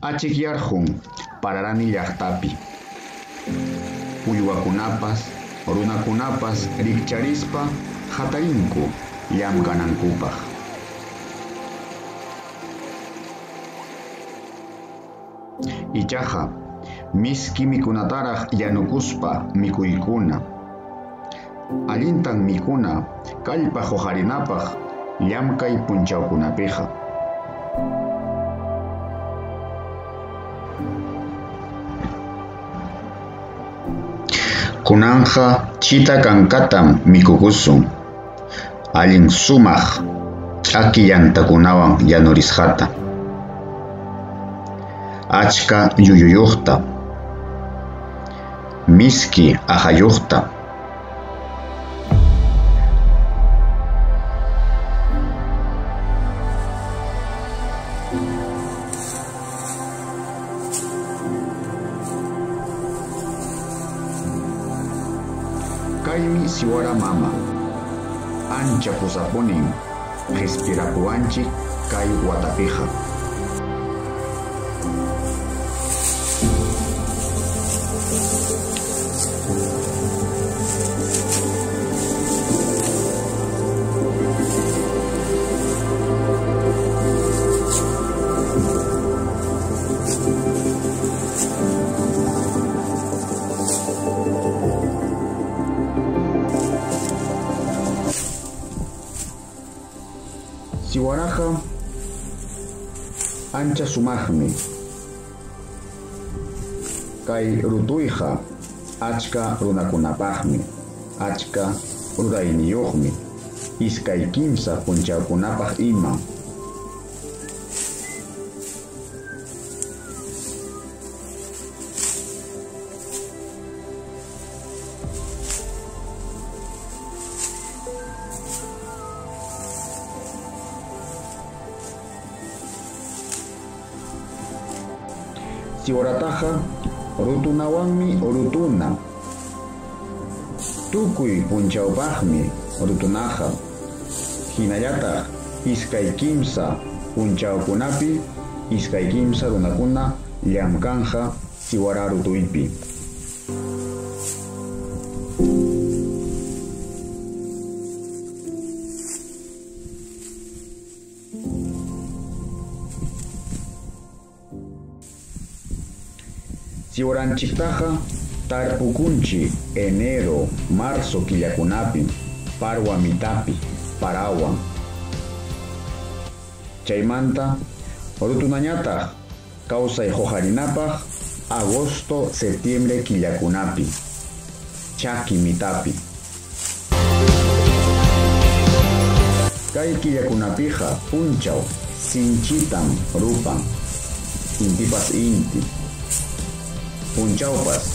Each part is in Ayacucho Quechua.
Achikyarqun Pararani llaqtapi. Uywakunapas, runakunapas rikcharispa hatarinku llamkanankupaq. Ichaqa miski mikunataraq yanukuspa mikuykuna. Allintan mikuna kallpa huqarinapaq llamkay punchawkunapiqa. Kunanqa chita kankatam mikukusun, allin sumaq ch'aki yantakunawan yanurisqata, achka llulluqta, miski aqhayuqta. Kaymi siwara mama, ancha kusapunin qispirapuwanchik kay watapiqa. Siwaraqa ancha sumaqmi. Kay rutuyqa achka runakunapaqmi, achka rurayniyuqmi, iskay kimsa punchawkunapaq ima. Siwarataqa rutunawanmi rutuna. Tukuy punchawpaqmi rutunaqa. Hinallataq iskay kimsa punchawkunapi iskay kimsa runakuna llamkanja siwara rutuypi. Siwaranchiktaqa tarpukunchik enero, marzo killakunapi, parwa mitapi, parawan. Chaymanta rutunañataq kawsay huqarinapaq agosto, septiembre killakunapi, chaki mitapi. Kay killakunapiqa punchaw sinchitam rupan, intipas inti. Punchawpas,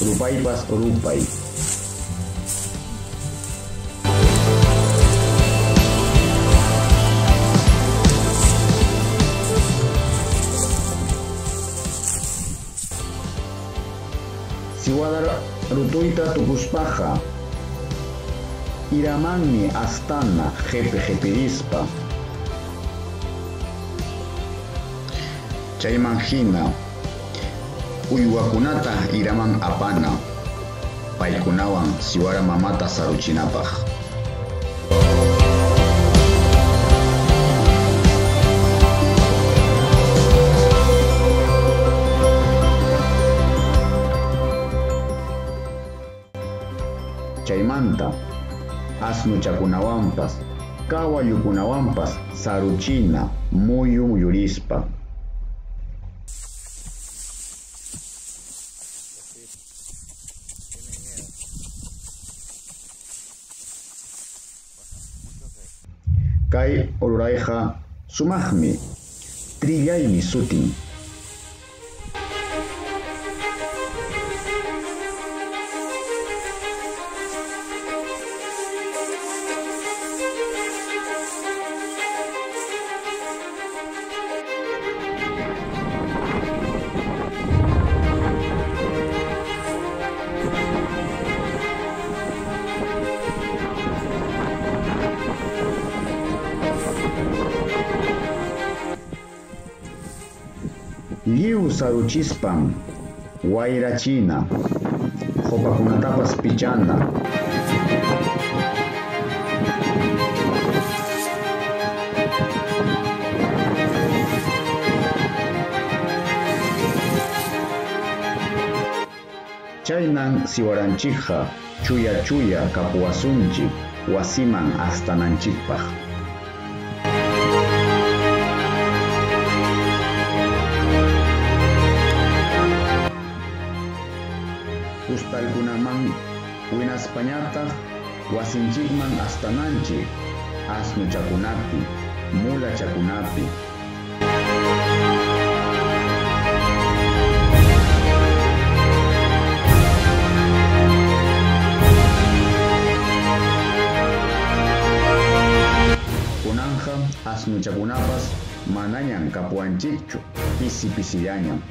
rupaypas rupay. Siwara rutuyta tukuspaqa iramanmi astana qhipi qipirispa. Chayman hina uywakunata iraman apana, paykunawan siwara mamata saruchinapaq. Chaymanta asnuchakunawanpas, kawallukunawanpas saruchina muyu muyurispa. Kay rurayqa sumaqmi, trillaymi sutin. Lliw saruchispam wayrachina, qupakunatapas pichana. Chaynan siwaranchikqa chuya chuya kapuwasunchik wasiman astananchikpaq. Kustalkunaman winaspañataq wasinchikman astananchik asnuchakunapi, mulachakunapi. Kunanqa asnuchakunapas manañam kapuwanchikchu, pisi pisillañam.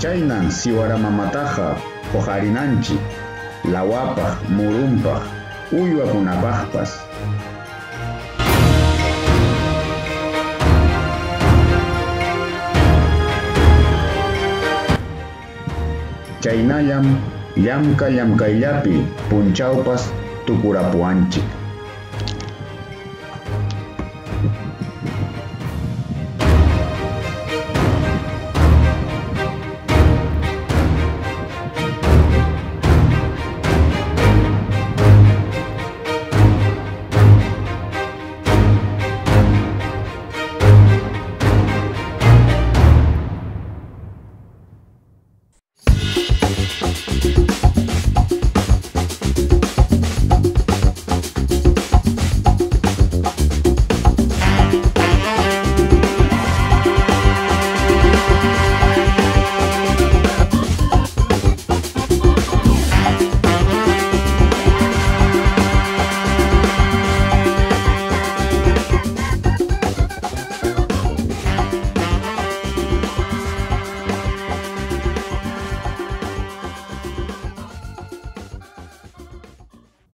Chaynan siwara mamataqa huqarinanchik, lawapaq, murunpaq, uywakunapaqpas. Chaynallam llamka llamkayllapi punchawpas tukurapuwanchik.